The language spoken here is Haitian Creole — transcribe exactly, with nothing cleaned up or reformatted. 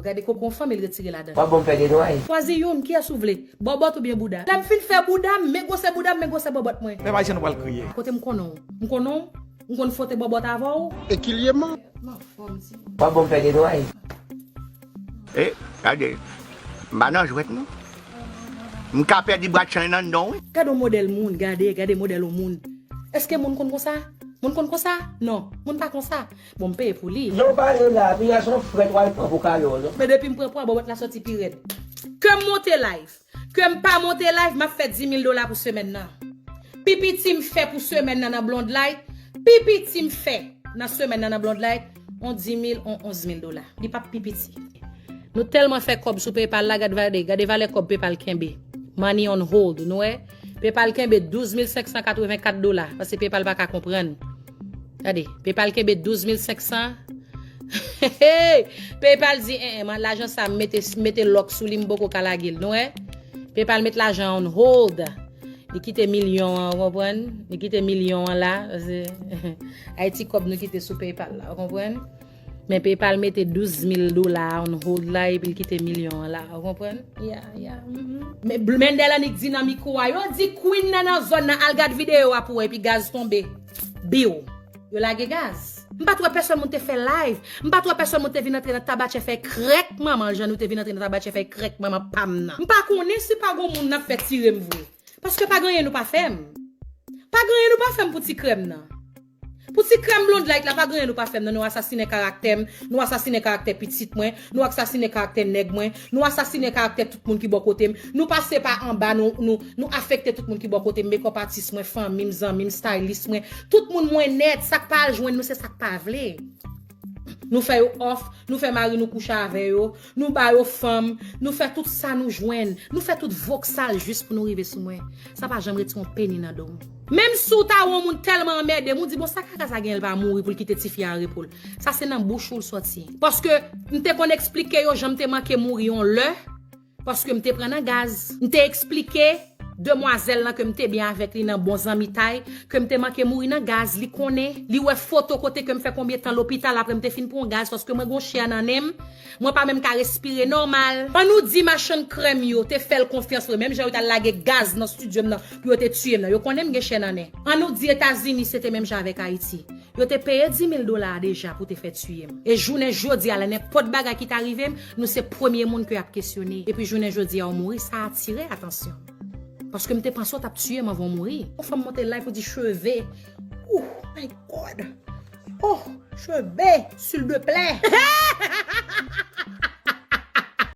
Gade koko yon fanm, li retire ladan. W ap ban m fè de dway. Chwazi youn, kiyès ou vle? Bòbòt oubyen bouda? Lè m fin fè bouda m, men gwosè bouda m, men gwosè bòbòt mwen. Pèp ayisyen nou pral kriye. Kote m konnen w? M konnen w? M konn fwote bòbòt avè w? Ekilyeman. M anfòm, ti. W ap ban m fè de dway. E, gade. M pa nan jwèt, non. M ka pèdi bwat chay nan non, wi. Gade yon modèl moun, gade, gade modèl yon moun. Èske moun konn konsa? Moun konn konsa? Non, moun pa konsa. Bon, m peye pou li. Jan w pale la, piga se yon frèt w al pran pou kado, non. Men depi m pran pwa, bòbòt la soti pi rèd. Ke m monte live, ke m pa monte live, m ap fè dis mil dola pou semèn nan. Pi piti m fè pou semèn nan nan Blonde Light, pi piti m fè nan semèn nan nan Blonde Light, on dis mil, on onz mil dola. Li p ap pi piti. Nou tèlman fè kòb sou PayPal la, gad valè, gade valè kòb PayPal kenbe. Money on hold, nou wè? PayPal kenbe douz mil senk san katrevenkat dola, paske PayPal pa ka konprann. Gade, PayPal kenbe douz mil senk san. Hey! PayPal di, en, en, man, lajan sa, m mete, m mete lòk sou li, m poko ka lage l, nou wè? PayPal met lajan on hold. Li kite milyon an, ou konprann? Li kite milyon an la, paske Ayiti kòb nou kite sou PayPal la, ou konprann? Men PayPal mete douz mil dola on hold la, epi l kite milyon an la, ou konprann? Ya, ya, mhm. Men Bl-, Mendel annik di nan mikwo a, yo di Queen nan nan zòn nan, al gad videyo a pou wè, epi gaz tonbe. Biw. Yo lage gaz. M pa t wè pèsòn moun te fè live. M pa t wè pèsonn moun te vin antre nan tabatchè fè krèk manman l, jan nou te vin antre nan tabatchè fè krèk manman pa m nan. M pa konnen si pa gon moun n ap fè tire m vre. Paske pa gen anyen nou pa fè m. Pa gen anyen nou pa fè m pou ti krèm nan. Pou ti krèm Blonde Light la, pa gen anyen nou pa fè m nan. Nou asasinen karaktè m, nou asasinen karaktè pitit mwen, nou asasinen karaktè nèg mwen, nou asasinen karaktè tout moun ki bò kote m. Nou pase pa anba, nou, nou, nou afekte tout moun ki bò kote m, makeup artist mwen, fanmi m, zanmi m, stylist mwen. Tout moun mwen nèt, sa k pa al jwenn nou, se sa k pa vle. Nou fè yo off, nou fè mari nou kouche avè yo, nou ba yo fanm, nou fè tout sa nou jwenn, nou fè tout voksal jis pou nou rive sou mwen. Sa pa janm retire yon peni nan do m. Menm si w ta wè yon moun tèlman anmède m, ou di, bon, sa kaka sa genyen, l pa mouri pou l kite tifi a an repo l. Sa se nan bouch ou l sòti. Paske m te konn eksplike yo jan m te manke mouri yon lè, paske m te pran nan gaz. M te eksplike demwazèl lan ke m te byen avèk li nan bon zanmitay, ke m te manke mouri nan gaz, li konnen. Li wè foto kote ke m fè konbyen tan lopital apre m te fin pran gaz, paske mwen gon chè nan nen m. Mwen pa menm ka respire nòmal. Ann nou di machann krèm yo te fè l konfyans vre, menm jan yo t al lage gaz nan estidyo m nan pou yo te tiye m nan. Yo konnen m gen chè nan nen. Ann nou di Etazini se te menm jan avèk Ayiti. Yo te peye dis mil dola a deja pou te fè tiye m. E jounen jodi a la, nenpòt bagay ki ta rive m, nou se premye moun ke y ap kesyone. Epi jounen jodi a, ou mouri, sa atire atansyon. Paske m te panse w t ap tiye m anvan w mouri. Yon fanm monte live pou di cheve. Oh my God. Oh, cheve, s'il te plaît.